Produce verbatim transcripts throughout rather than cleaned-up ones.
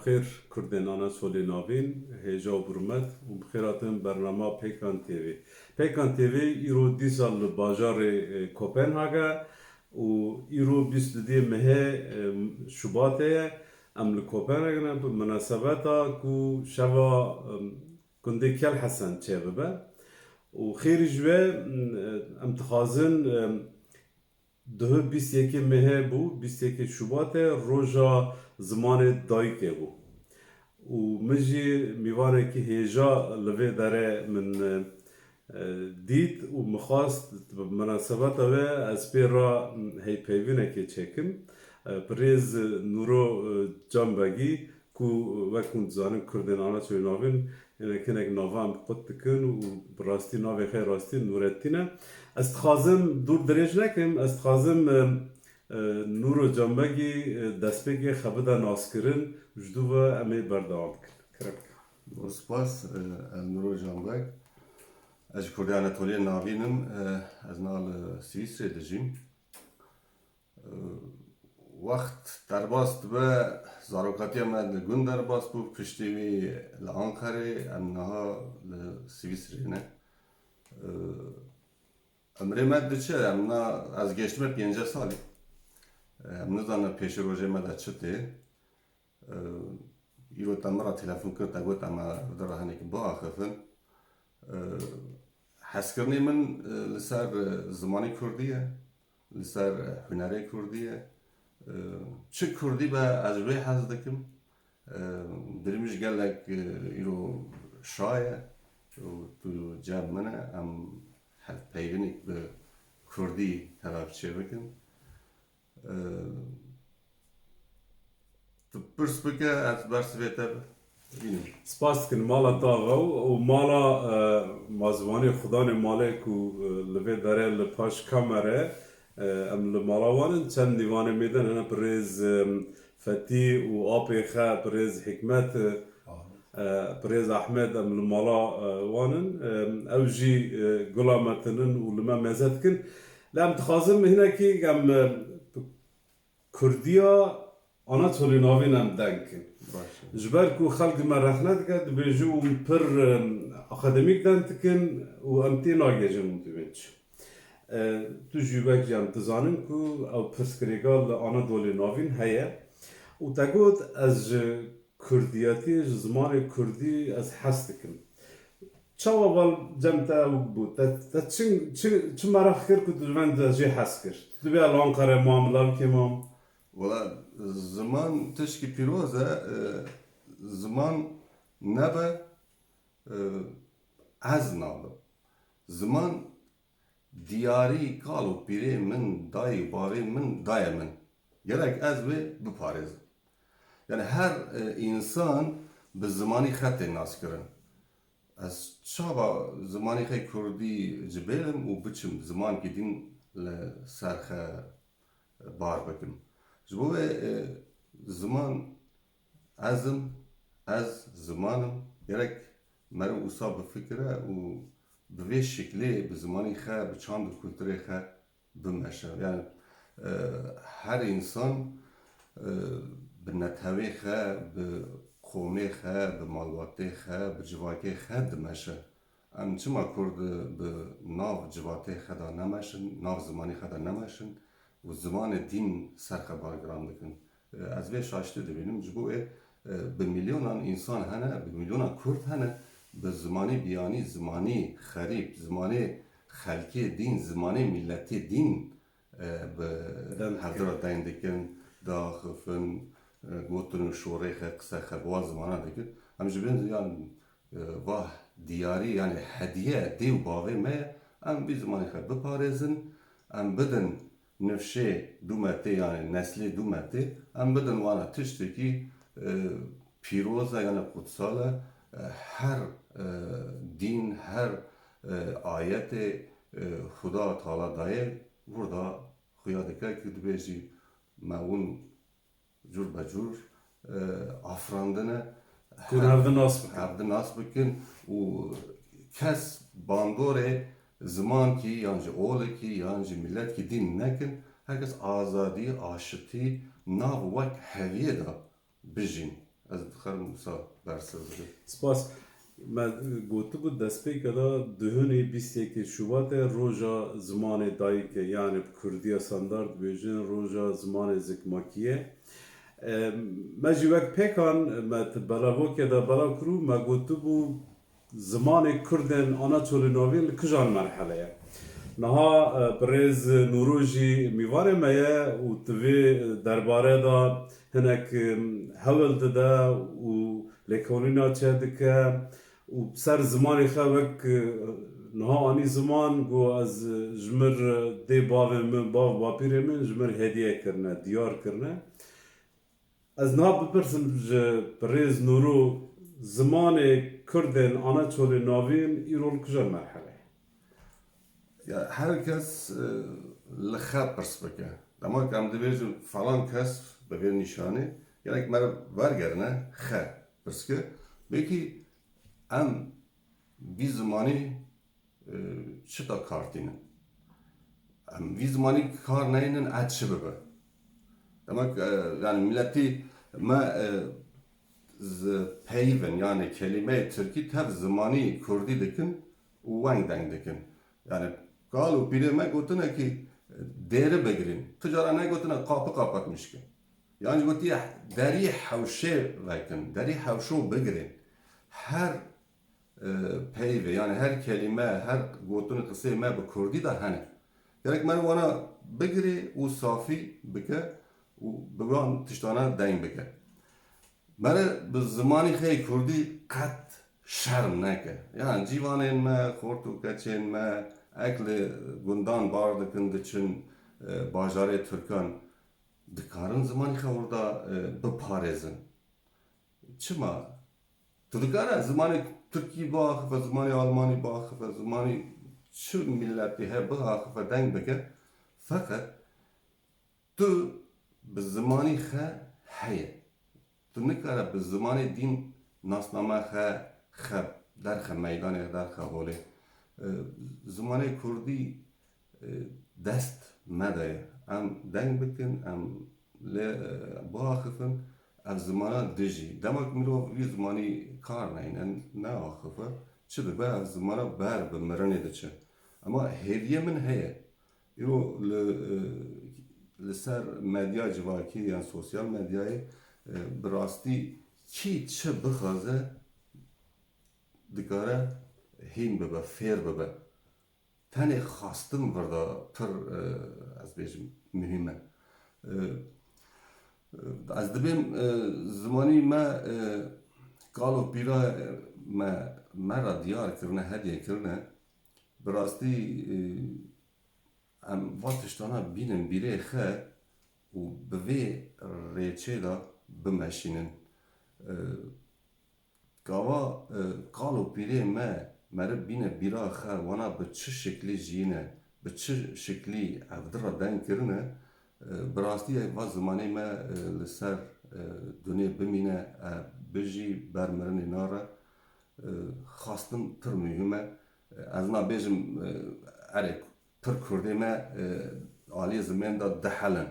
Xêr, Kurdên Ana Çolê Navîn, hêja û bi rûmet û bi xêr hatin bernama Peykan T V. Peykan T V îro dîsa li bajarê, e, Kopenhage û îro bîst û duyê mehê, e, Şubatê ye. Em li Kopenhage ne bi minasebeta ku şeva, e, gundê Kel Hesen çêbibe. Û xêrî ji wê, e, em dixwazin, e, Duhê bîst yekê mehê bû, bîst yekê Şubatê roja zimanê dayikê bû. Û min jî mîvanekî hêja li vê derê min, e, dît û min xwest bi minasebeta wê ez pê re hevpeyvînekê çêkim. E, birêz Nûro, e, Canbegî, ku wek hûn dizanin Kurdên Ana Çolê Navîn hinek hinek nava em qut dikin û bi rastî navê xwe rastî Nûretîn e. Ez dixwazim dûr dirêj nekim, ez dixwazim, e, e, Nûro Canbegî, e, destpêkê xwe bide naskirin, ji dû ve em ê berdewam bikin. Kerem bikin. Spas, e, ez Nûro Canbeg. Ez ji Kurdê Anatoliyê Navîn im, e, ez niha li Swîsrê dijîm. Wext derbas dibe, zarokatiya me li gund derbas bû, piştî wî li Anqerê, em niha li Swîsrê ne. Umrê me diçe, em na, ez gêştime pêncî salî. Em nizanin pêşerojê me de çi tê. Îro te min re telefon kir, te got, em ê di re hinekî biaxifin. Hezkirinê min, e, li ser, e, zimanê kurdî ye, li ser, e, hunerê kurdî ye. E, çi kurdî be, ez ji wê hez dikim. E, dilê min ji gelek, e, îro şa ye û tu cem min e, em hevpeyvînek bi kurdî teva çê bikin. E, Tu pirs bike, ez bersivê te bînim. Spas dikin mala te ava û mala, e, ma zimanê xudanê malê ku, e, li vê derê li paş kamere, e, em li mala wan in. Çend dîvanê mêdin hene birêz, e, Fetî û apê xe birêz Hikmet, e, e, birêz Ahmed em li mala, e, wan in. E, ew jî, e, gula me tinin û li me mêze dikin. Lê em dixwazin hinekî em, e, Kurdiya Ana Çolê Navîn em deng kin. Baş e. Ji ber ku xelk me rexne dike, dibêje û pir, em, akademîk deng dikin û em tê nagihêjin û dibên çi. E, tu jî wek jî em dizanin ku ew pirsgirêka li Anadolê Navîn heye û te got, ez ji kurdiyetiyê, ji zimanê kurdî ez hez dikim. Çawa val cem te ew bû? Te, te çi, çi, çi meraq kir ku tu ji van de jê hez kir? Tu bê li Anqerê mam, li Lawikê mam? Wela, ziman tişkî pîroz e, e, ziman nebe, e, ez nabim. Ziman diyarî kal û pîrê min, dayî û bavê min daye min. Gerek ez wê biparêzim. Yani her, e, însan bi zimanî xe tê naskirin. Ez çawa zimanî xe kurdî cibêlim û biçim zimankî din li ser xe bar bikim? Ji bo wê, e, ziman ez im, ez ziman im. Gerek meriv wisa bifikire û bi vê şiklê bi zimanî xe, bi çand û kulturê xe bimeşe. Yani, e, her însan, e, bi netewê xe, bi qomê xe, bi malbatê xe, bi civakê xe dimeşe. Em çima Kurd bi nav civatê xe de nemeşin, nav zimanê xe de nemeşin û zimanê dîn ser xe bargiran dikin? Ez vê şaştî dibînim, ji bo wê, e, bi milyonan însan hene, bi milyonan Kurd hene, bi zimanê biyanî, zimanê xerîb, zimanê xelkê dîn, zimanê miletê dîn, e, bi Deng hevdira dikin. Deng dikin, diaxifin, e, gotin û şorê xe, qise xe, bi wan zimana dikin. Em ji bin yan, e, va diyarî, yani hediye dê û bavê me ye, em vî zimanê xe biparêzin, em bidin nifşê dûmetê, yani neslê dûmetê, em bidin wana tiştekî, e, pîroz e, yani qutsal e, e, her, e, dîn, her, e, ayetê, e, Xuda Teala daye, burada xuya dike ki dibêjî me hûn cur be cur, e, afirandine. Ku hevdi nas bikin. Hevdi nas bikin û kes bandorê zimankî yan jî olekî yan jî miletkî dîn nekin. Her kes azadî, aşitî, nav wek heviyê de bijîn. Ez dixerim wisa bersiv bidim. Spas. Me gotibû destpêka de duhunê bîst yekê Şubatê roja zimanê dayik e, yanî bi kurdiya standard dibêjin roja zimanê zikmakî ye. E, Me jî wek pêkan me ti belavokê de belav kirû, me gotibû zimanê kurdên Anaçolê Navîn li kijan merhele ye? Niha e, birêz Nûro jî mîvanê me ye û di vê derbare de hinek e, hewl dide û lêkolîna çêdike û ser zimanê xwe wek e, niha anî ziman, got, ez ji mir e, dê bavê min, bav bapîrê min ji mir hediye kirine, diyar kirine. Ez niha bipirsim ji birêz Nûro, zimanê kurdên Anaçolê Navîn îro li kija merhele ye? Ya her kes e, li xwe pirs bike. Dema ku em dibêjin falan kes bi vê nîşanê, gerek me re wergerine xwe pirs ke, belkî em vî zimanî e, çita kar tînin. Em vî zimanî kar neynin, e çi bibe? Demek e, yani miletî me e, peyvin, yani kelîmeyê tirkî tev zimanî kurdî dikin û weng deng dikin. Yani kal û pîrê me gotine ki dêri bigirîn. Tu cara negotine kapı kapatmış ki. Yan jî gotiye derî hewşê vekin, derî hewşo bigirîn. Her e, peyvê, yani her kelîme, her gotin qisê me bi kurdî de hene. Gerek me wana bigirê û safî bike û bi wan tiştana deng bike. Mere bi zimanî xê kurdî qet şerm neke. Yani cîvanên me, xort û keçên me, ek li gundan bar dikin diçin e, bajarê Tirkan, dikarin zimanî xwe orada e, biparêzin. Çima? Tu dikare zimanê Tirkî biaxife, zimanê Almanî biaxife, zimanê çi miletî heye biaxife, deng bike. Feqet tu bi zimanî xwe heye. Tu nikare bi zimanê dîn nasname xwe xe derxe meydanê, derxe holê. E, Zimanê kurdî e, dest me de ye. Em deng bikin, em lê e, biaxifin, ev zimana dijî. Dema ku mirov vî zimanî kar neyne, neaxife, çi dibe, ev zimana ber bi mirinê diçe. Ama hêviyê min heye. Îro li, e, li ser medya civakî yan sosyal medyayê e, bi rastî kî çi bixwaze dikare hîn bibe, fêr bibe. Tenê xwestin vir de pir e, ez bêjim muhîm e. E, e, Ez dibêm e, zimanî me e, kal û pîra me me re diyar kirine, hediye kirine. Bi rastî e, em va tiştana bînin bîrê xwe û bi vê rêçê de bimeşînin. E, Gava e, kal û pîrê me meriv bîne bîra xwe, wana bi çi şiklî jiyîne, bi çi şiklî ev di re deng kirine, e, bi rastî ev va zimanê me e, li ser e, dunê bimîne, e, bijî, ber mirinê nare. E, Xwestin pir muhîm e. E, Ez nabêjim e, erê pir kurdê me e, aliyê zimên de dihelin.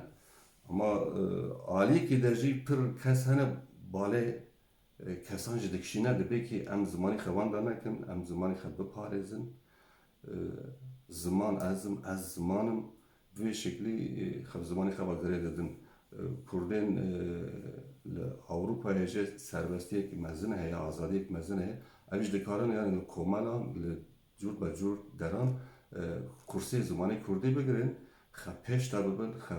Ama e, aliyekî de jî pir kes hene balê e, kesan jî dikişîne, dibê ki em zimanî xwe wenda nekin, em zimanî xwe biparêzin. E, Ziman ez im, ez ziman im. Bi vê şeklî e, xwe zimanî xwe ve girê didin. E, Kurdên e, li Ewropayê jî serbestiyek mezin heye, azadiyek mezin heye. Ev jî dikarin yani li komelan, li cûr be cûr deran e, kursê zimanê kurdî bigirin, xwe pêş de bibin, xwe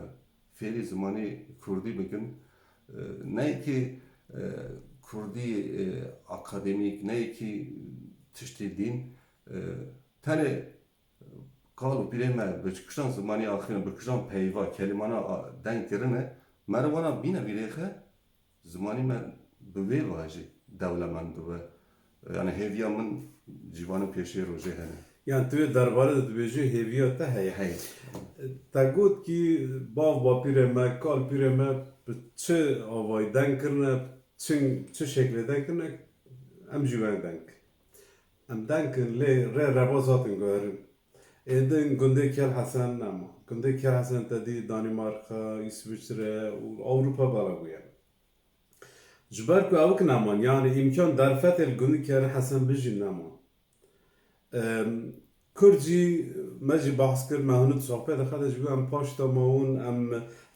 fêrî zimanê kurdî bikin. E, Neyekî e, kurdî e, akademîk, neyekî tiştê dîn. E, Tenê kal û pîrê me bi kijan zimanî axivîne, bi kijan peyva, kelîmana a- deng kirine, meriv wana bîne bîrê xwe, zimanî me bi vê vajî dewlemend bibe. Yani hêviya min cîvanê pêşiyê rojê hene. Yani tu yê derbarê de dibêjî hêviya te heye. Heye. Te got ki bav bapîrê me, kal pîrê me bi çi avayî deng kirine, çi, çi şeklê deng kirine, em jî weng deng. Em deng kin lê rê reba zaten guherin. Ê din gundê Kel Hesen nema. Gundê Kel Hesen te dî Danîmarka, Îsviçre û Ewropa bela bûye. Ji ber ku ewik neman, yanî îmkan derfetê li gundî Kerê Hesen Bin jî neman. Em, Kurd jî, me jî behs kir, me hûn di sohbetê xwe de jî got, em paş de mawin, em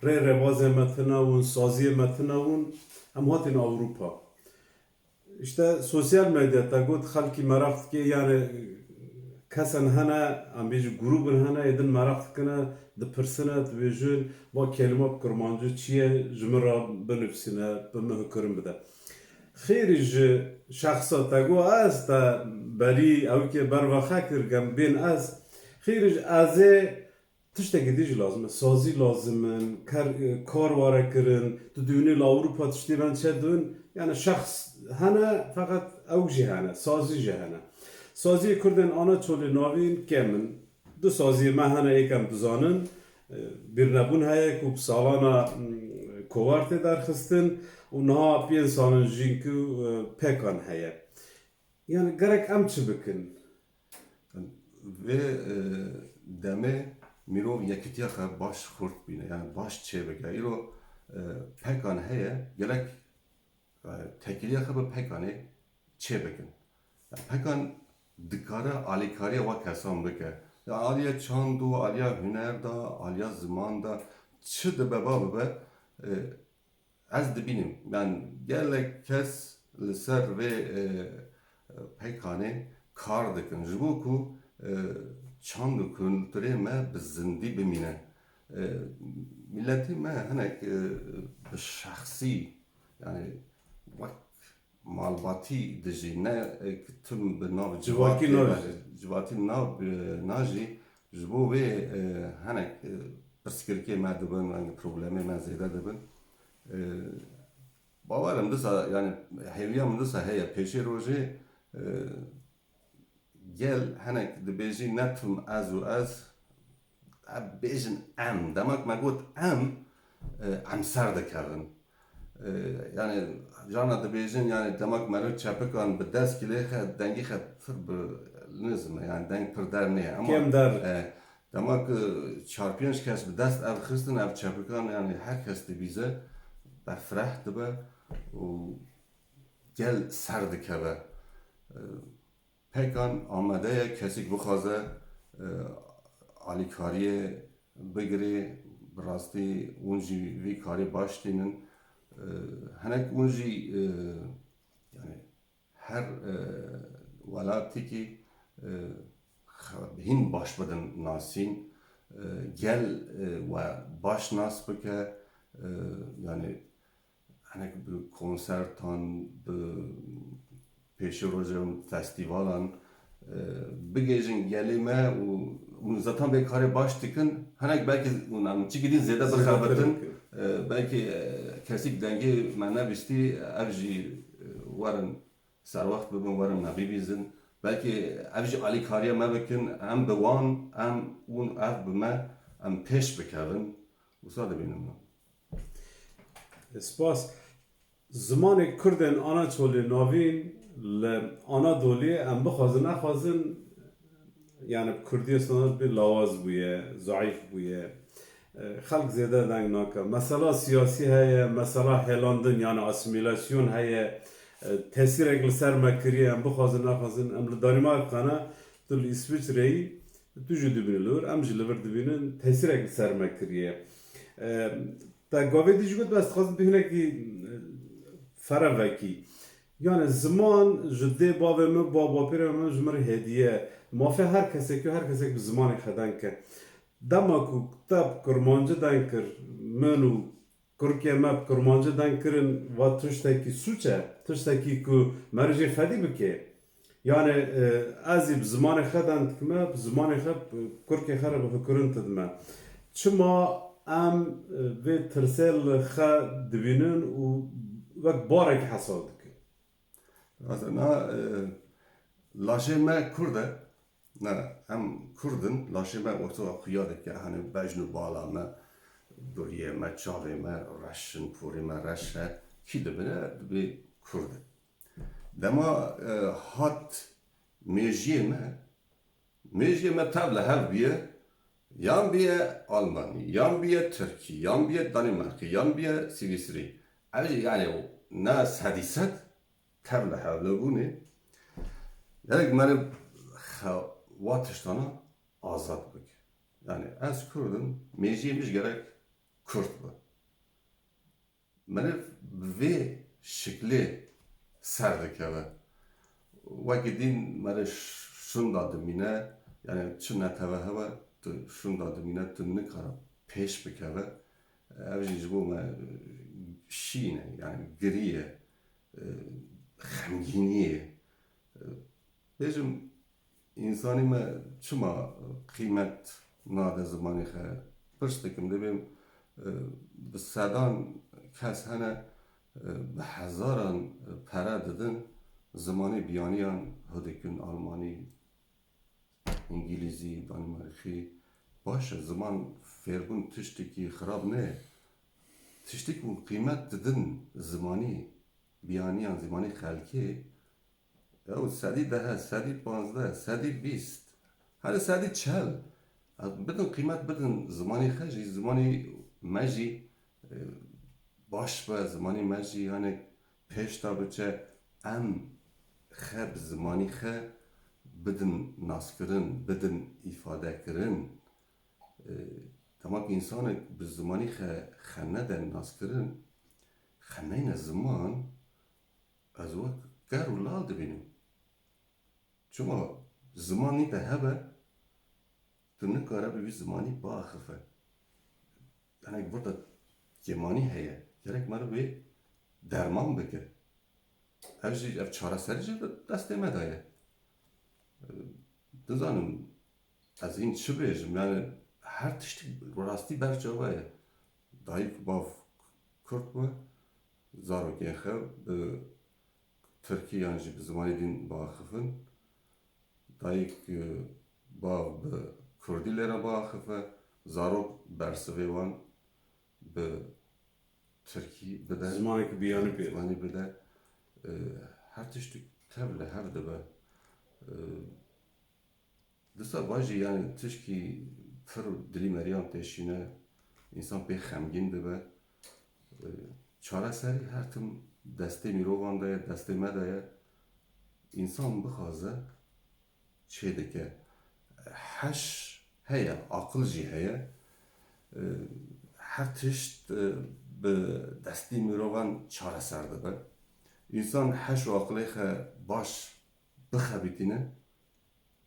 rê rêbazê me tune bûn, saziyê me tune bûn, em hatin Ewropa. Îşte sosyal medya te got xelkî meraq dike, yani kesen hene, em bêjî grûbin hene, ê din meraq dikine, dipirsine, dibêjin, va kelîma bi kurmancî çi ye, ji min re binivîsine, bi min hikirin bide. Xêrî ji şexsa te got ez te berî ewikê berva xwe kir, gem bên ez. Xêrî ji ez ê Tiştekî din jî lazim e. Sazî lazim in, kar, kar ware kirin. Tu dibînî li Ewropa tiştê ben çi dibin. Yani şexs hene, feqet ew jî hene, sazî jî hene. Saziyê Kurdên ana çolê navîn kêm in. Du saziyê me hene, êk em dizanin. E, Bîrnebûn heye ku bi salana, mm, kovar tê derxistin û niha pênc sal in jî ku, e, pekan heye. Yani gerek em çi bikin? Vê, e, demê mirov yekitiya xwe baş xurt bîne, yani baş çêbike. Îro, e, pekan heye, gerek, e, tekiliya xwe bi pekanê çêbikin. Yani pekan dikare alîkariya wa kesan bike. Ya aliya çand û aliya huner da, aliya ziman da, çi dibe ba bibe, e, Ez dibînim, yani gelek kes li ser vê, e, pekanê kar dikin. Ji bo ku, e, çand û kulturê me bi zindî bimîne. E, Miletê me hinek, e, bi şexsî, yani wek malbatî dijî, ne, e, tim bi nav Civakî civakê ve, najî. Civakî nav, e, najî. Ji bo vê, e, hinek, e, pirsgirêkê me dibin, rengî problemê me zêde dibin. E, bawer im disa, yani hêviya min disa heye, pêşê rojê, e, gel hinek dibêjî ne tim ez û ez, em bêjin em. Demek me got em, e, em ser dikevin. E, yani, carna dibêjin, yani, demek meriv çepikan bi dest kilê xe, dengî xe pir bi nizm e, yani, deng pir der neye. Ama, Kêm der. E, demek, e, çar pênc kes bi dest ev xistin, ev çepikan, yani, her kes dibîze, berfireh dibe û gel ser dikeve. E, Pekan amade ye, kesik bixwaze, e, alîkariyê bigirê, bi rastî hûn jî vî karî baş tînin. E, hinek hûn jî, e, yani her, e, welatikî, e, xwe hîn baş bidin nasîn, e, gel, e, we baş nas bike, e, yani Hinek bi konsertan, bi pêşerojên festîvalan, e, bigihîjin gelê me û hûn zaten vê karê baş dikin. Hinek belkî hûn em çikî din zêde Zêdetir bixebitin. Bikin. E, belkî, e, kesîk dengê me nebîstî, ev jî, e, werin serwext bibin, werin me bibîzin. Belkî ev jî alîkariya me bikin, em bi wan, em hûn ev bi me, em pêş bikevin. Wisa dibînim min. Spas. Zimanê Kurdên ana çolê navîn li Anadoliyê em bixwazin nexwazin, yani bi Kurdiyê standard bê lawaz bûye, zeîf bûye. E, xelk zêde deng nake. Mesela siyasî heye, mesela hêlandin, yani asîmîlasyon heye. E, tesîrek li ser me kiriye, em bixwazin nexwazin. Em li Danîmarka ne, tu li Îsviçreyî, tu jî dibînî li wir, em jî li vir dibînin, tesîrek li ser me kiriye. E, Te gavê dî jî got, ez dixwazim tu hinekî, e, fere vekî. Yani ziman ji dê bavê min, ba bapêrê min ji min re hediye. Mafê her kesekî û her kesek bi zimanê xwe deng ke. Dema ku te bi kurmancî deng kir, min û kurkê me bi kurmancî deng kirin, va tiştekî sûc e, tiştekî ku merivê fedî bike. Yani, e, ez ê bi zimanê xwe deng dikime, bi zimanê xwe, bi kurkê xwe re bi hikirin didime. Çima em, e, vê tirsê li xwe dibînin û wek barekî hesab dikin? Aslında, e, laşê me Kurd e. Ne, em Kurd in, laşê me orta xuya dike, hani bejn û bala me, duriyê me, çavê me reş in, porê me reş e. Kî dibine, dibê Kurd e. Dema, e, hat mêjiyê me, mêjiyê me tev li hev bûye, yan bûye Almanî, yan bûye Tirkî, yan bûye Danîmarkî, yan bûye Swîsrî. Ev jî, yani, ne sedî sed tevlî hevlebûnê, gerek meriv xewa tiştana azad bike. Yani ez Kurd im, mêjiyê min jî gerek Kurd be. Meriv bi vê şiklê ser dikeve. Wekî dîn meriv şunda dimîne, yani çi netewe hebe, tu şunda dimîne, tu nikare pêş bikeve. Ev jî ji bo me şîn e, yani girî ye, e, xemgînî ye. E, bêjim, însanî me çima qîmet nade zimanê xwe? Pirs dikim, dibêm, e, bi sedan kes hene, e, bi hezaran pere didin zimanê biyaniyan, hû dikin almanî, îngilîzî, danîmarkî. Baş e, ziman fêrbûn tiştekî xirab ne ye. Tiştek hûn qîmet didin zimanî biyaniyan, zimanê xelkê, ew sedî deh, sedî panzdeh, sedî bîst, hele sedî çel. Bidin qîmet, bidin zimanê xwe jî, zimanê me jî, e, baş be, zimanê me jî, yani pêş de biçe, em xwe bi zimanî xwe bidin naskirin, bidin îfadekirin. E, dema ku însanek bi zimanî xwe, xwe nede naskirin, xwe neyne ziman, ez wek ker û lal dibînim. Çima zimanî te hebe, tu nikare bi wî zimanî biaxife. Hinek burada kêmanî heye. Gerek meriv wê derman bike. Ev jî, ev çareserî jî di destê me de ye. Nizanim ez hîn çi bêjim, yani her tiştî rastî ber çawa ye. Dayik bav Kurd be, zarokên xwe bi Tirkî yan jî bi zimanê din biaxifin. Dayik, e, bav bi Kurdî lê re biaxife, zarok bersivê wan bi Tirkî bide. Zimaneke biyane pê. Zimanî bide. E, her tiştik tev li hev dibe. E, Disa va jî, yani tişkî pir dilî meriyan têşîne, însan pê xemgîn dibe. E, çareserî her tim destê mirovan de ye, destê me de ye. Însan bixwaze çêdike. Heş heye, aqil jî heye. E, her tişt, e, bi destî mirovan çareser dibe. Însan heş û aqilê xwe baş bixebitîne,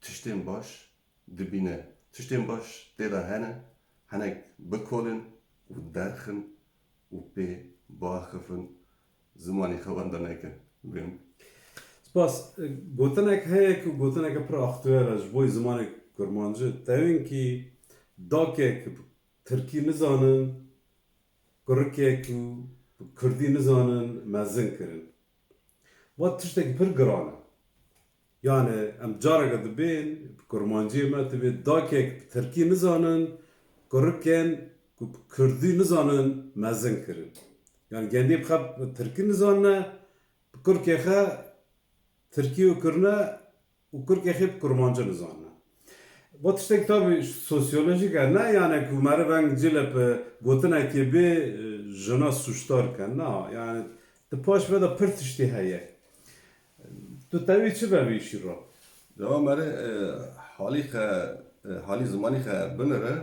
tiştên baş dibîne. Tiştên baş tê de hene, hinek bikolin û derxin û pê biaxifin, zimanê xwe wenda nekin. Bêm. Spas. Gotinek heye ku gotineke pir aktuel e ji bo zimanê kurmancî. Tevînkî dakek tirkî nizanin, kurikê ku bi kurdî nizanin mezin kirin. Va tiştekî pir giran e. Yani em careke dibên, bi kurmanciyê me dibê dakek bi tirkî nizanin, kurikên ku bi kurdî nizanin mezin kirin. Yani gendî bi xwe bi tirkî nizanine, bi kurkê xwe tirkî û kirine û kurkê xwe bi kurmancî nizanine. Va tiştek tabî sosyolojik e, ne yani ku meriv veng cile bi gotinekê bê, e, jina sûcdar ke. Na, yani di paş ve de pir tiştî heye. Tu tevî çi be vî şîra? Dewa meriv, e, halî xe, e, halî zimanî xe binire,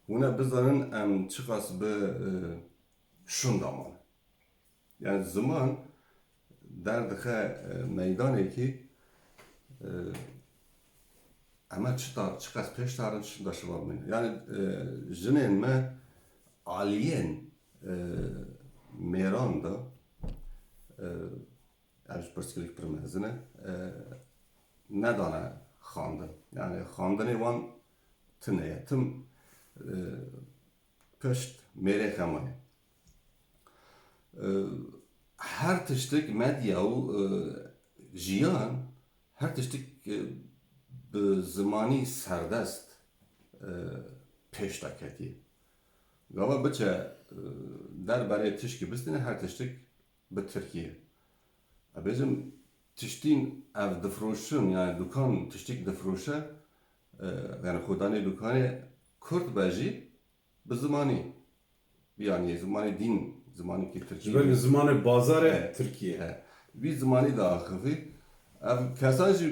hûn ê bizanin em çiqas bi, e, şunda mane. Yani ziman derdixe, e, meydanekî, e, em ê çi ta, çiqas pêş tarin şunda şiva bimîne. Yani, e, jinên me aliyên, e, mêran de, e, ev ji pirsgirêk pir mezin e, e, nedane xandin. Yani xandinê wan tune ye. Tim, e, pişt mêrê xemanê. E, her tiştik medya û, e, jiyan, her tiştik, e, bi zimanî serdest, e, pêş de ketiye. Gava biçe, e, derbarê tişkî bistîne, her tiştik bi tirkî ye. Ez bêjim tiştîn ev difroşin, yani dukan tiştik difroşe, e, yani xwedanê dukanê kurd be jî, bi zimanî, yani zimanê dîn, Zimanekî Tirkî. Ji ber zimanê bazarê Tirkiyê. He. Vî zimanî diaxivî. Ev kesan jî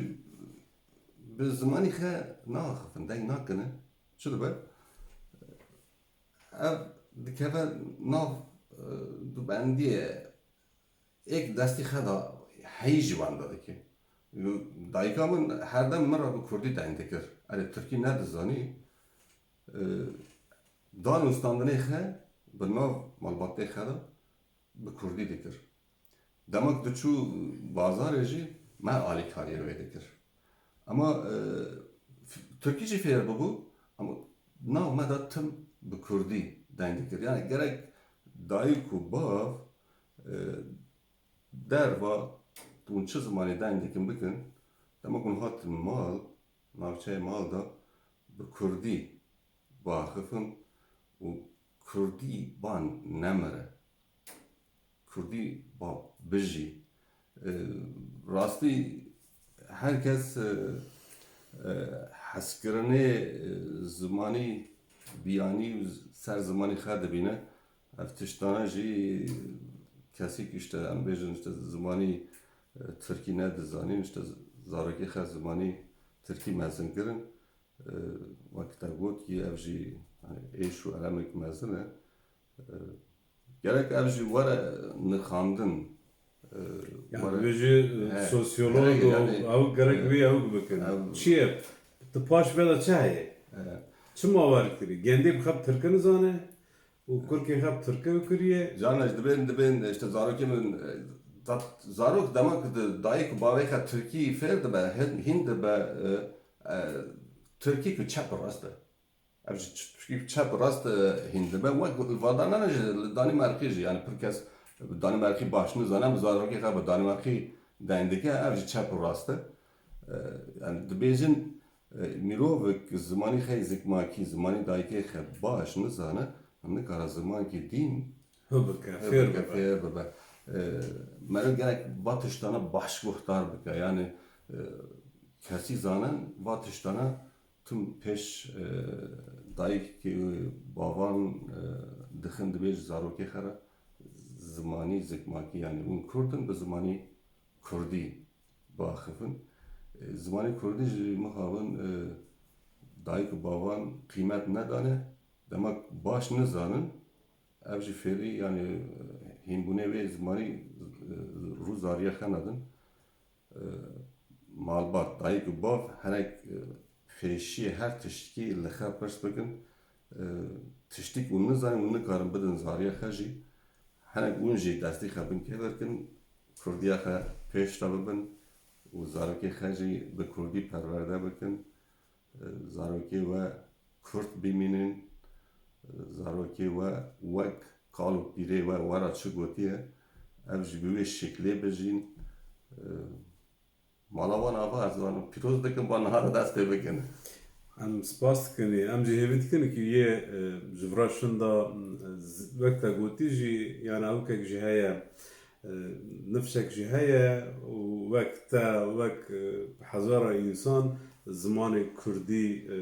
bi zimanî xe naaxifin, deng nakine. Çi dibe? Ev dikeve nav, e, dubendiyê êk destî xe de heyî ji wenda dike. Dayika min her dem min re bi kurdî deng dikir. Erê tirkî nedizanî. E, dan û standinê xe bi nav malbatê xe de bi kurdî dikir. Dema ku diçû bazarê jî me alîkariyê wê dikir. Ama, e, f-, tirkî jî fêr bibû, ama nav me de tim bi kurdî deng dikir. Yani gerek dayik û bav, e, derva hûn çi zimanê deng dikin bikin, dema ku hûn hatin mal, navçeyê mal de bi kurdî biaxifin û kurdî ban nemire. Kurdî ba bijî. E, rastî her kes, e, e, hezkirinê, e, zimanî biyanî û ser zimanî xe dibîne. Ev tiştane jî kesî ku işte em bêjin işte zimanî, e, tirkî nedizanîn, işte zarokê xe zimanî tirkî mezin kirin. E, wek te got ki ev jî, hani, êş û elemek mezin e. E, gerek ev jî were nirxandin. E, Yani were, bêjî, e, he, sosyolog gerek, û yani, ew gerek e, vê ew bikin. Ev çi ye? Di paş vê de çi heye? E. Çi ma wer kirî? Gendê bi xwe bi tirkî nizane û kurkê xwe bi tirkî kiriye. Can ez dibên, dibên, işte zarokê min, e, tat-, zarok dema ku di dayik û bavê xwe tirkî fêr dibe, hin-, hîn dibe, e, e, tirkî ku çep û rast e. Ev ji ç-, ç-, çep û rast, e, hîn dibe. Wek li Vardar nane jî, li Danîmarkî jî, yani pir kes Danîmarkî baş nizane, bi zarokê xwe bi Danîmarkî deng dike, ev jî çep û rast e. E, yani dibêjin, e, mirovek zimanî xwe zikmakî, zimanî dayikê xwe baş nizane, nikare zimankî dîn Hû bike, hû fêr bike, bibe. Fêr bibe. E, meriv gerek va tiştana baş guhdar bike. Yani, e, kesî zanen va tiştana tim pêş, e, dayikê û bavan, e, dixin dibêj zarokê xwe re zimanî zikmakî, yani hûn kurd in, bi zimanî kurdî biaxifin. E, zimanê kurdî jî mixabin, e, dayik û bavan qîmet nedane, dema baş nizanin, ev jî fêrî, yani, e, hînbûnê wê zimanî, e, rû zariye xe nadin. E, malbat, dayik û bav hinek, e, pêşiyê her tiştkî li xe pirs bikin. E, tiştîk hûn nizanin, hûn nikarin bidin zariyê xe jî. Hinek hûn jî destî xe bin kêvir kin, kurdiya xe pêş de bibin û zarokê xe jî bi kurdî perwerde bikin. E, zarokê we kurd bimînin, e, zarokê we wek kal û pîrê we we re çi gotiye, ev jî bi wê şiklê bijîn. E, mala wan ava ez wan pîroz dikim, van nahara dest pê bikin. Em spas dikin, em jî hêvî dikin ku yê, e, ji vira şinda, e, z-, wek te gotî jî, yani ewkek jî heye, e, nifşek jî heye û wek te, wek, e, hezara însan zimanê kurdî, e,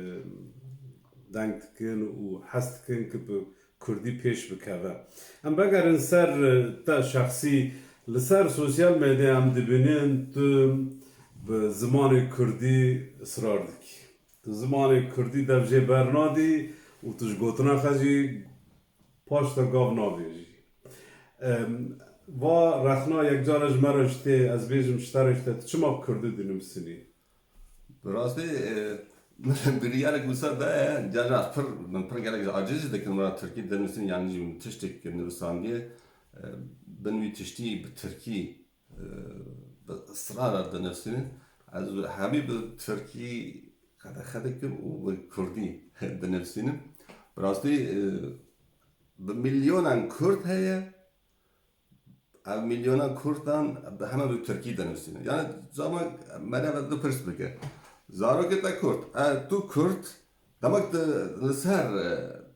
deng dikin û hez dikin ku bi kurdî pêş bikeve. Em vegerin ser, e, te şexsî, li ser sosyal medyaya em dibînin tu bi zimanê kurdî israr dikî. Tu zimanê kurdî dev jê bernadî û tu ji gotina xwe jî paş de gav navêjî. Em, va rexna yekcara ji me re jî tê, ez bêjim ji te re jî tê, tu çima bi kurdî dinivîsînî? Bi rastî, e, min biryarek wisa daye, carna pir, min pir gelek ji aciz jî dikin, min re tirkî dinivîsîn, yani jî min tiştek nivîsandiye, e, bin wî tiştî bi tirkî, e, bi israr re dinivîsînin. Ez hemî bi tirkî qedexe dikim û bi kurdî dinivîsînim. Bi rastî, e, bi milyonan kurd heye, ev milyonan kurdan bi heme bi tirkî dinivîsîne. Yani zaman mereve du pirs bike. Zarokê te kurd, e, tu kurd, demek tu li ser, e,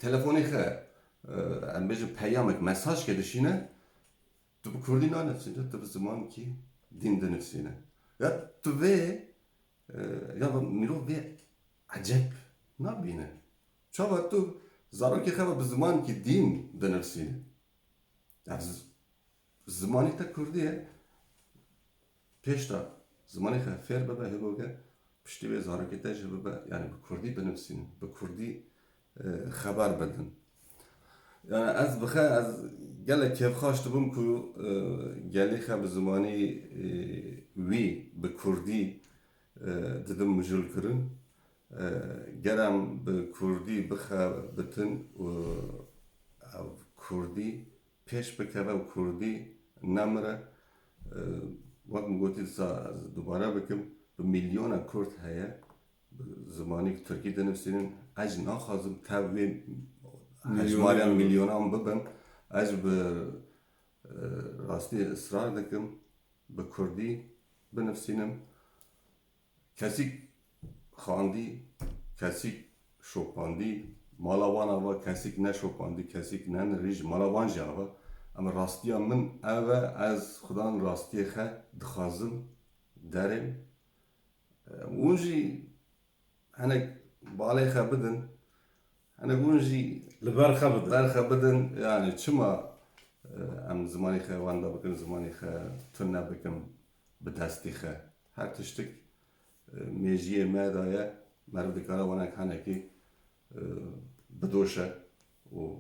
telefonê xe, e, em bêjin peyamek, mesajke dişîne, tu bi kurdî nanivîsîne, tu bi zimankî dîn dinivîsîne. Ya tu vê, e, ya mirov vê eceb nabîne. Çawa tu zarokê xe ve bi zimankî dîn dinivîsîne? Ev z-, zimanî te kurdî ye. Pêşta zimanê xwe fêr bibe, hêgo ke piştî wê zarokê te jî bibe, yani bi kurdî binivîsînin, bi kurdî, e, xeber bidin. Yani ez bi xe, ez gelek kêfxweş dibim ku, e, gelê xwe bi zimanî, e, wî, bi kurdî, e, didim mijûl kirin. E, ger em bi kurdî bixebitin û ev kurdî pêş bikeve û kurdî nemire. E, wek min gotî, disa ez dubare bikim, bi milyona kurd heye, bi zimanî tirkî dinivîsînin. Ez jî naxwazim tev wê hejmariya milyonan bibim. Ez jî bi, e, rastî israr dikim, bi kurdî binivîsînim. Kesîk xwendî, kesîk şopandî, mala wan ava, kesîk neşopandî, kesîk nenirî, ji mala wan jî ava. Em rastiya min ev e, ez xudan rastiyê xe dixwazim derêm. Em hûn jî hinek balê xe bidin, hinek hûn jî li ber xe bidin. Ber xe bidin, yani çima, e, em zimanê xe wenda bikin, zimanê xe tune bikin bi destî xe? Her tiştik, e, mêjiyê me de ye, meriv dikare wanek henekî, e, bidoşe û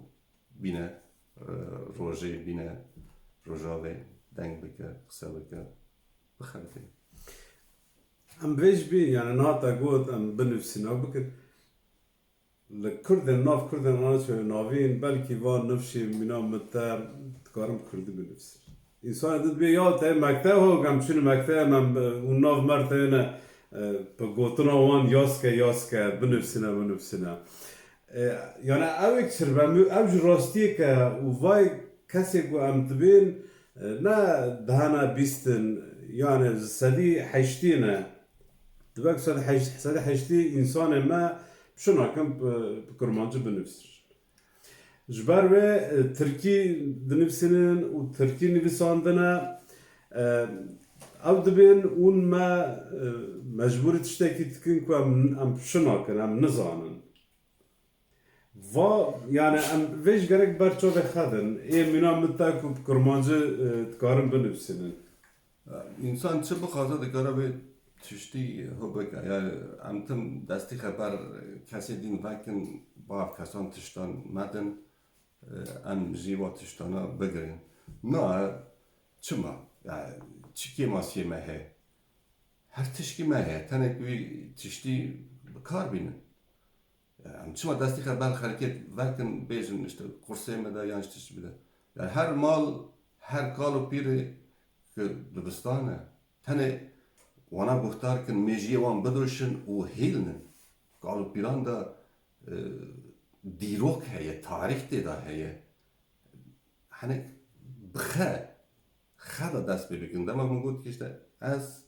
bîne, e, rojê, bîne rojavê deng bike, qise bike, bixebitîne. Em vê jî bî, yani niha te got em binivîsîn ew bikin. Li Kurdên, nav Kurdên, ana çawa navîn, belkî van nifşê mîna min te dikarim kurdî binivîsin. Însanê din dibê ya te mekteb ho, em çûn mekteb, em, e, û nav mer te ne, e, bi gotina wan yaske, yaske, binivîsine, binivîsine. E, yani ew ê çirbe, ew jî rastiyek e û vay kesê ku em dibên, e, ne dehane bîstin, yani sedî heştî ne. Dibe ku sedî heşt, sedî heştî însanê me şinakin bi, bi kurmancî binivîsin. Ji ber wê, e, tirkî dinivîsînin û tirkî nivîsandine, e, ew dibên hûn me, e, mecbûrî tiştekî dikin ku em, em şinakin, em nizanin. Va, yani em vê jî gerek ber çavê xwe din. Ê mîna min te ku bi kurmancî, e, dikarin binivîsînin. Însan çi bixwaze dikare vê tiştî ho bike. Yani em tim destî xwe ber kesê din vekin, bav kesan tiştan medin, e, em jî wa tiştana bigirin. Na, çima? Yani çi kêmasiyê me heye? Her tişkî me heye. Tenê ku wî tiştî bi kar bînin. Ya, em çima destî xwe ber xelkê vekin, bêjin, işte, qursê me de yan ji tişt bide. Yani her mal, her kal û pîrê ki dibistan e, tenê wana guhdar kin, mêjiyê wan bidoşin û hîlnin. Kal û pîran de, e, dîrok heye, tarîx tê de heye. Hinek bi xe, xe de dest pê bikin. Dema min got ki işte ez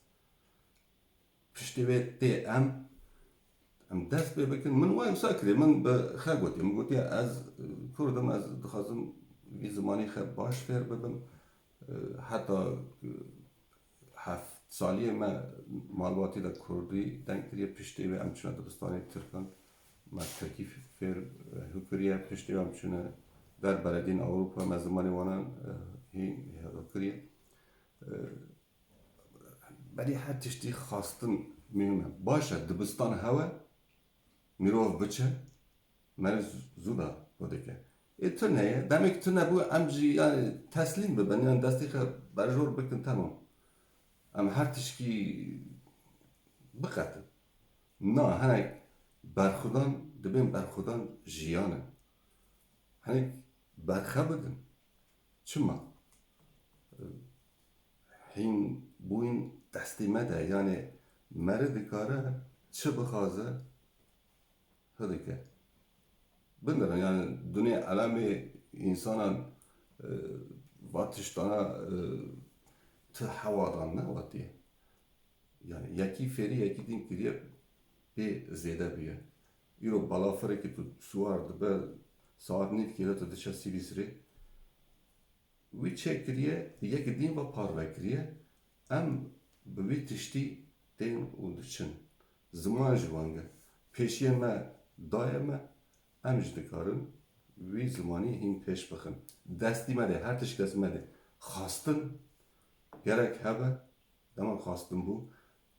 piştê wê tê em, em dest pê bikin. Min wayê wisa kiriye, min bi xe gotiye. Min gotiye ez, e, Kurd im, ez dixwazim vî zimanî xe baş fêr bibim. E, heta, e, heft saliyê me malbatî de Kurdî deng kiriye. Piştê wê em çûne dibistanê Tirkan. Me Tirkî fêr, e, hû kiriye. Piştê wê em çûne der belediyên Ewropa, me zimanê wanan, e, hî hêro kiriye. E, Berî her tiştî xwestin muhîm e. Baş e, dibistan hewe, mirov biçe, meriv zû da xwe dike. Ê tune ye, demêk tune bû, em jî yani teslîm bibin, yani destî xwe berjor bikin, temam. Em her tişkî biqetin. Na, hinek berxwedan dibên berxwedan jiyan in. Hinek berxe bidin. Çima? Hîn bûyîn destê me de, yani meriv dikare çi bixwaze, hi dike. Bindirin, yani dunê elemê însanan, e, va tiştana, e, ti hewadan ne watiye. Yani yekî fêrî yekî din kiriye, pê zêde bûye. Îro balafirekî tu siwar dibe, saet nîvkê de tu diçe Sîlîsrê. Wî çêkiriye, yekî din ve parve kiriye. Em bi wî tiştî tên û diçin. Ziman jî weng e. Pêşiyê me daye me, em jî dikarin Wî zimanî hîn pêş bixin. Destî me de, her tişt dest me de. Xastin gerek hebe, dema xastin bû,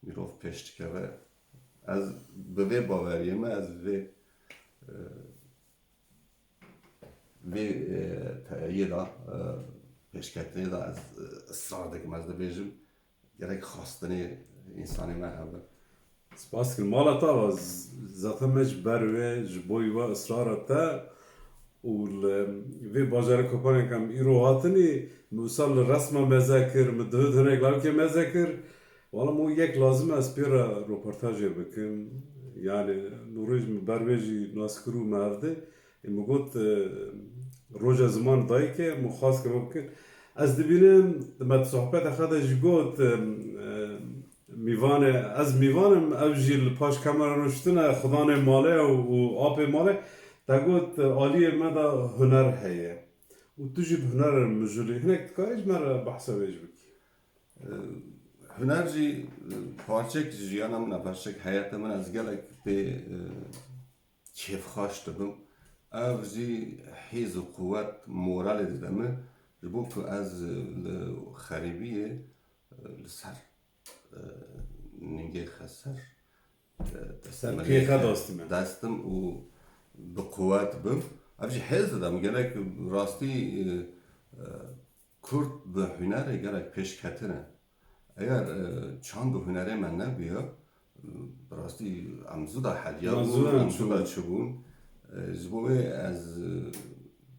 mirov pêş dikeve. Ez bi vê baweriyê me, ez vê, e, vê, e, teyê de, e, pêşketinê de ez, e, israr dikim, ez dibêjim, gerek xastinê însanê me hebe. Spas dikim. Mala te ava, z-, zaten me ji ber wê, ji bo wê israra te û li vê bajarê Kopanê ke em îro hatinî, min wisa li resma meze kir, min divê hinek lawikê meze kir. Wala min yek lazim e ez pê re roportajê bikim. Yani, nûrê ji min ber wê jî nas kir û me hevdê. Ê, min got, e, roja ziman dayikê, min xwest ke me bikin. Ez dibînim, me di sohbeta xwe de jî got, e, e, mîvanê, ez mîvan im, ev jî li paş kamera rûniştine, xudanê malê û, û apê malê. Te got, e, aliyê me de huner heye. Û tu jî bi huner mijûl î. Hinek dikarî ji me re behsa wê jî bikî? E, huner jî, e, parçek ji jiyana min e, parçek heyeta min e, ez gelek pê, e, kêfxweş dibim. Ev jî hêz û quwet, moralê dide min, ji bo ku ez li xerîbiyê, li ser, e, ningê xeser, e, Ser destmilê pêxe xwe dastî me. Destim û bi quwet bim. Ev jî hêz dide min. Gelek rastî, e, e, Kurd bi hunerê gelek pêşketin e. Eger, e, çand û hunerê me nebûya, e, bi rastî em zû da heliya bûn, em zû da çûbûn. E, ji bo wê ez, e,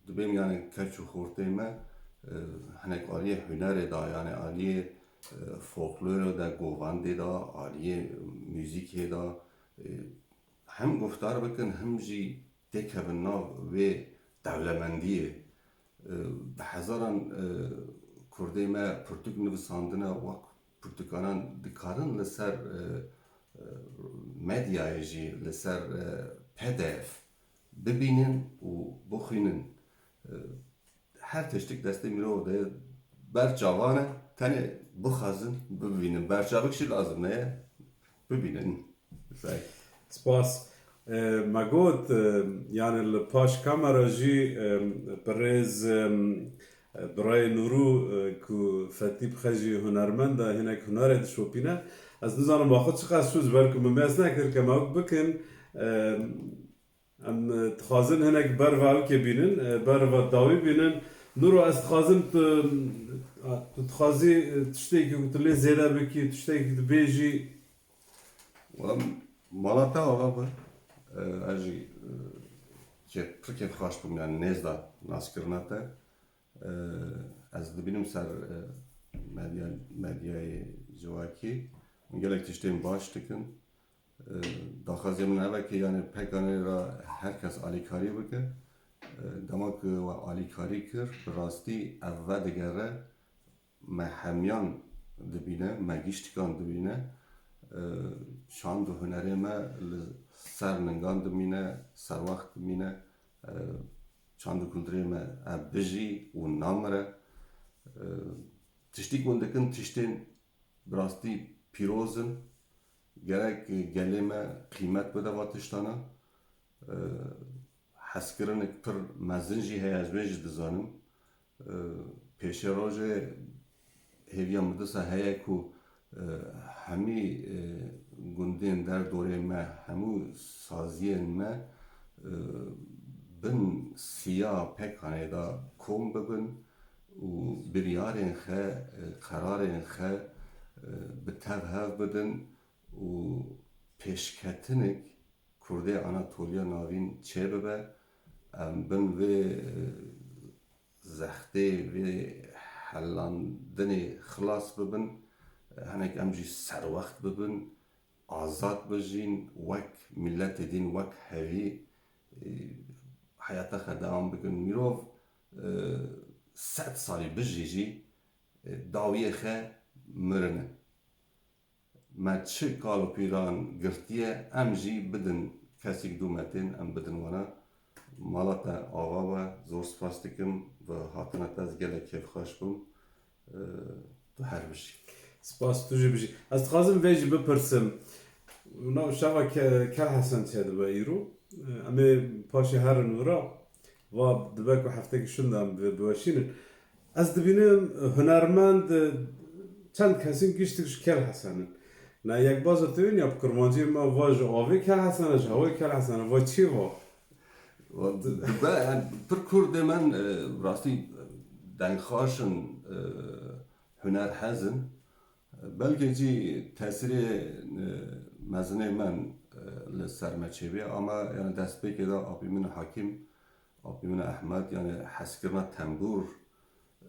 dibêm, yani, keç û xortê me, e, hinek aliyê hunerê da, yani aliyê, e, folklorê de, govendê de, aliyê muzîkê de, e, hem guhdar bikin, hem jî têkevin nav wê dewlemendiyê. E, bi hezaran, e, kurdê me pirtûk nivisandine, wek pirtûkanan dikarin li ser, e, e, medyayê jî, li ser, e, P D F bibînin û bixwînin. E, her tiştik destê mirov de ye, ber çavan e, tenê bixwazin bibînin. Berçavik jî lazim ne ye, bibînin. Spas. E, me got, e, yani li paş kamera jî, e, birêz, e, birayê Nûrû, e, ku Fetî bi xwe jî hunermend e, hinek hunerê dişopîne. Ez nizanim ba xwe çiqas çû, ji ber ku min mêz nekir ke me wek bikin. E, em, e, dixwazin hinek berva ewkê bînin, e, berva dawî bînin. Nûro, ez dixwazim tu, tu dixwazî, e, tiştekî ku tu lê zêde bikî, tiştekî dibêjî? Wala mala te ava be. E, ez jî, e, kêf, pir kêfxweş bûm, yani nêz da naskirina te. E, ez dibînim ser, e, medya, medyayê civakî. Hûn gelek tiştên baş dikin. E, daxwazê min ev e ke, yani, pekanê re her kes alîkarî bike. E, dema ku we alîkarî kir, bi rastî ev vedigere, me hemiyan dibîne, me giştikan dibîne. E, çand û hunerê me li ser ningan dimîne, serwext dimîne. E, çand û kulturê me ev bijî û namire. E, tiştî ku hûn dikin, tiştên bi rastî pîroz in. Gerek gelê me qîmet bide va tiştana. E, hezkirinek pir mezin jî heye, ez wê jî dizanim. E, pêşerojê hêviya min disa heye ku, e, hemî, e, gundên derdorê me, hemû saziyên me, e, bin siya pekanê de kom bibin û biryarên xe, e, qerarên xe, e, bi tev hev bidin û pêşketinek Kurdê Anatoliya Navîn çêbibe, em bin vê, e, zextê, vê helandinê xilas bibin, hinek em jî serwext bibin, azad bijîn, wek miletê din, wek hevî, e, heyata xwe dewam bikin. Mirov, e, sed salî bijî jî, e, dawiyê xe mirine. Me çi kal û pîran girtiye, em jî bidin kesîk dû me tên, em bidin wana. Mala te ava be, zor spas dikim, bi hatina te ez gelek kêfxweş bûm. Ee, tu her bijî. Spas, tu jî bijî. Ez dixwazim vê jî bipirsim. Nav şeva ke-, Kel Hesen çêdibe îro. Ee, em ê paşê herin wira. Va dibe ku heftekî şûnde em bi-, biweşînin. Ez dibînim hunermend, e, çend kesên giştik ji Kel Hesen in. Na yekbaza te wî ya bi kurmancî me va ji avê Kel Hesen e, ji hewayê Kel Hesen e, va çi va? Wa di-, dibe, yani, pir kurdê min, e, rastî dengxaş in, e, hunerhez in. Belkî jî tesîrê, e, mezinê min, e, li ser me çêbûye, ama, yani, destpêkê de apî min Hakîm, apî min Ehmed, yani, hezkirina tembûr,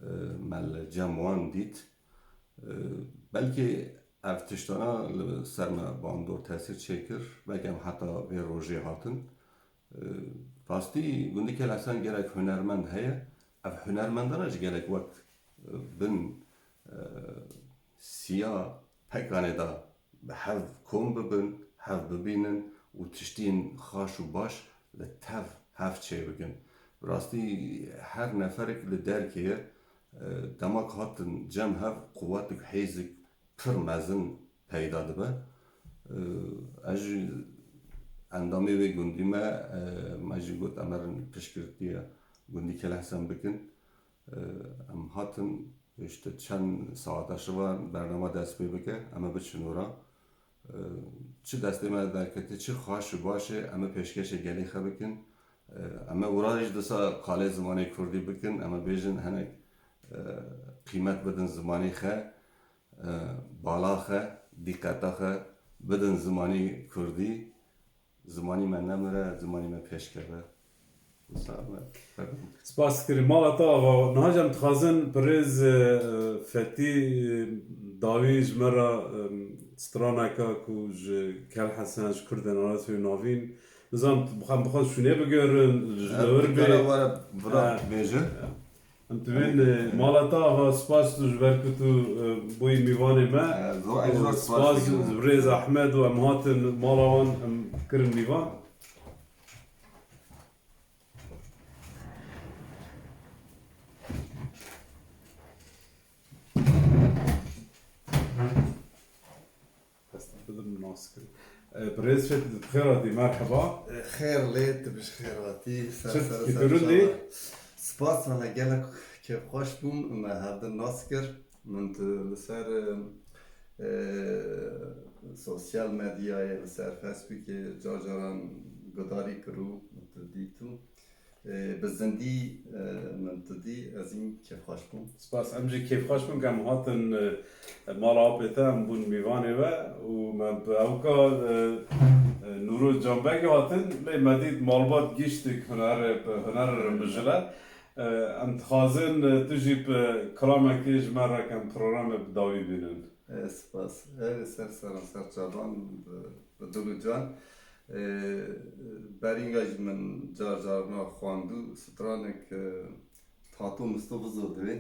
e, me li cem wan dît. E, belkî ev tiştana li ser me bandor tesîr çêkir, belkî em heta vê rojê hatin. E, rastî gundî Kel Hesen gelek hunermend heye. Ev hunermendana jî gelek wek, e, bin, e, siya pekanê de bi hev kom bibin, hev bibînin û tiştiyên xaş û baş li tev hev çê bikin. Bi rastî her neferek li derkê ye, e, dema ku hatin cem hev quwetik, hêzik pir mezin peyda dibe. Ê, ez jî endamê wê gundî me, ê, me jî got, em herin piştgirtiya gundî Kelehsen bikin. Ê, em hatin, işte, çend saeta şiva bernama dest pê bike, em ê biçin ora. Ê, çi destê me derketî, çi xaş û baş e, em ê pêşkêşê gelê xwe bikin. Ê, em ê ora jî disa qalê zimanê kurdî bikin, em ê bêjin hinek, ê, qîmet bidin zimanê xwe. E, bala xwe, dîqeta xwe bidin zimanî kurdî, zimanî me nemire, zimanî me pêşkeve. Wisa me, pardon. Spas dikirim. Mala te ava. Niha jî em dixwazin birêz, e, Fetî, e, dawî ji me re, e, straneka ku ji Kel Hesen, ji Kurdên Arasê Navîn, nizam, em bixwazin şûnê bigerin, ji li wir bê. Em vira bêjin. Em dibên, e, mala te ava, spas tu ji ber ku tu, e, bûyî mîvanê me. E, zor, ez zor spas dikim. Spas ji birêz Ehmed û em hatin mala wan, em kirin mîvan. Dest bidim nas kirin. E, birêz Fetî, tu bi xêr hatî, merheba. E, xêr lê, tu bi xêr hatî. Ser, ser, ser, durundî. Spas, me gelek kêfxweş bûm, me hevdin nas kir. Min tu li ser, e, sosyal medyayê, li ser Facebookê car caran gudarî kir û min tu dît û Ê, bi zindî, e, min tu dî, ez hîn kêfxweş bûm. Spas, em jî kêfxweş bûn ku em hatin, e, mala apê te, em bûn mîvanê we û me bi ewka, e, e, Nûro Canbegî hatin, lê me dît malbat giştik hunerê, bi hunerê re mijile. E, em dixwazin, e, tu jî bi kilamekê ji me re kem programê bi dawî bînin. E, spas. Ev ser seran ser çavan bi, bi dil û can. E, berînga jî min car carna xwendû stranek, e, Tato Misto Vizo divê.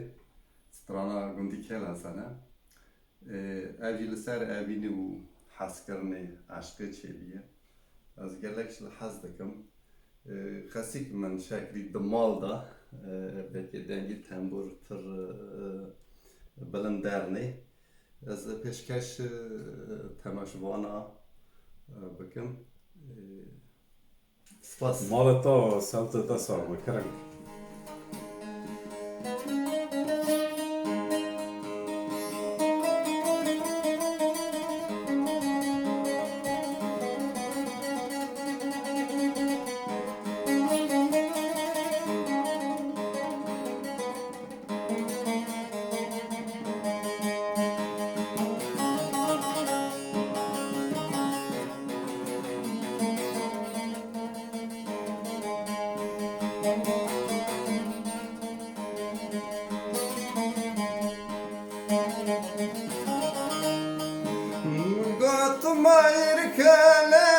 Strana gundî Kêl Hesen e. E, ev jî li ser evînî û hezkirinê eşqê çêbûye. Ez gelek ji li hez dikim. E, xesik min şeklî di mal de, e, belkî dengî tembûr pir, e, bilind dernê. Ez pêşkeş, e, temaşevana, e, bikim. E, spas. Mala te, sewta te sar be, kerem. Got mayir kele,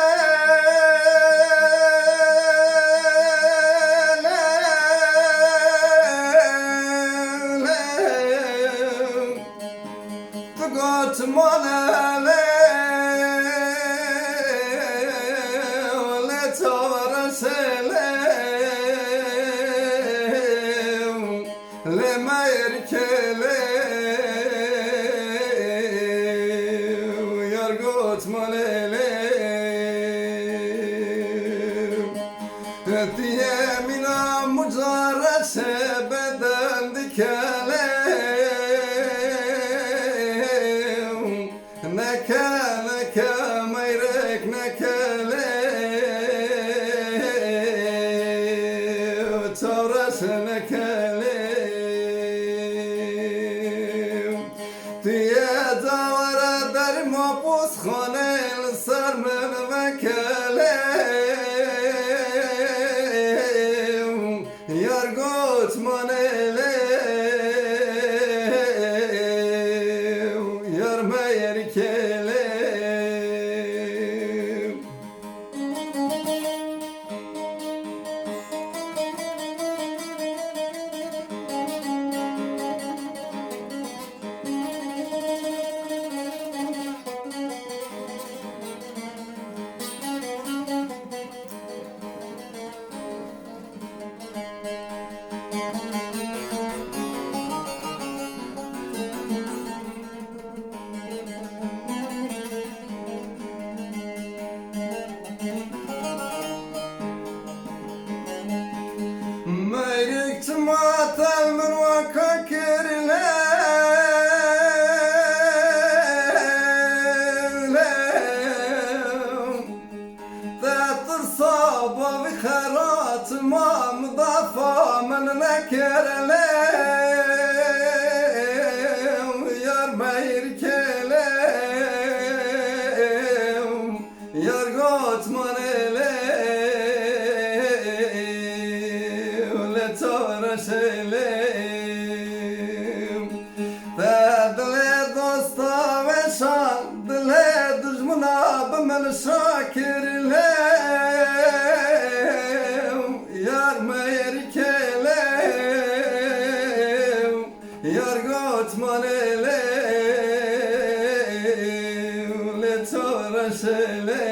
tu got malele, le çavarasele. Lê me erkele yar got malele. Tiye mina muca Neke, neke, meyrek nekelê, çareş nekelê. Tu yê cawara derî mapûsxanê li ser min vekelê. Yar goçmanê lê, yar meyerkê lê. Meyrik çima tev min weka kir lew, lew. Te tirsa bavî xera çima midafa min nekir lew, yar meyirkê lew, yar goçmanê lew, lê çareşê lew. Te dilê dosta weşan, dilê dijmina bi min şakir lew, yar meyirkê lew, yar goçmanê lew, lê çareşê lew.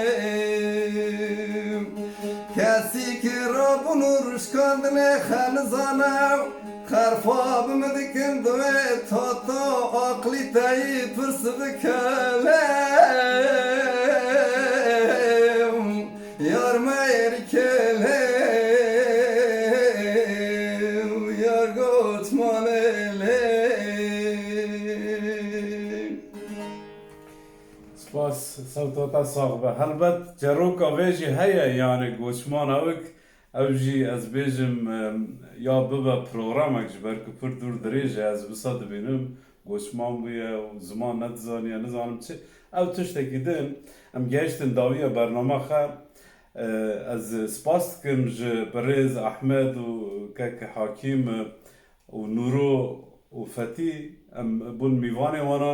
Kesî ki rabûn û rişkandinê xenizane, xerfa bi min dikin divê tata aqlî te yî pirs bike lew, yar meyirkê lew, yar goçmanê lew. Spas, sewta te sax be. Helbet çeroka vê jî heye, yani goçmana wek, ew jî ez bêjim, em, ya bibe programek, ji ber ku pir dûr dirêj e, ez wisa dibînim, goçman bûye û ziman nedizaniye, nizanim çi. Ew tiştekî din, em gehiştin dawiya bernama xwe. E, ez spas dikim ji birêz Ehmed û kek Hakîm û Nûro û Fetî, em bûn mîvanê wana.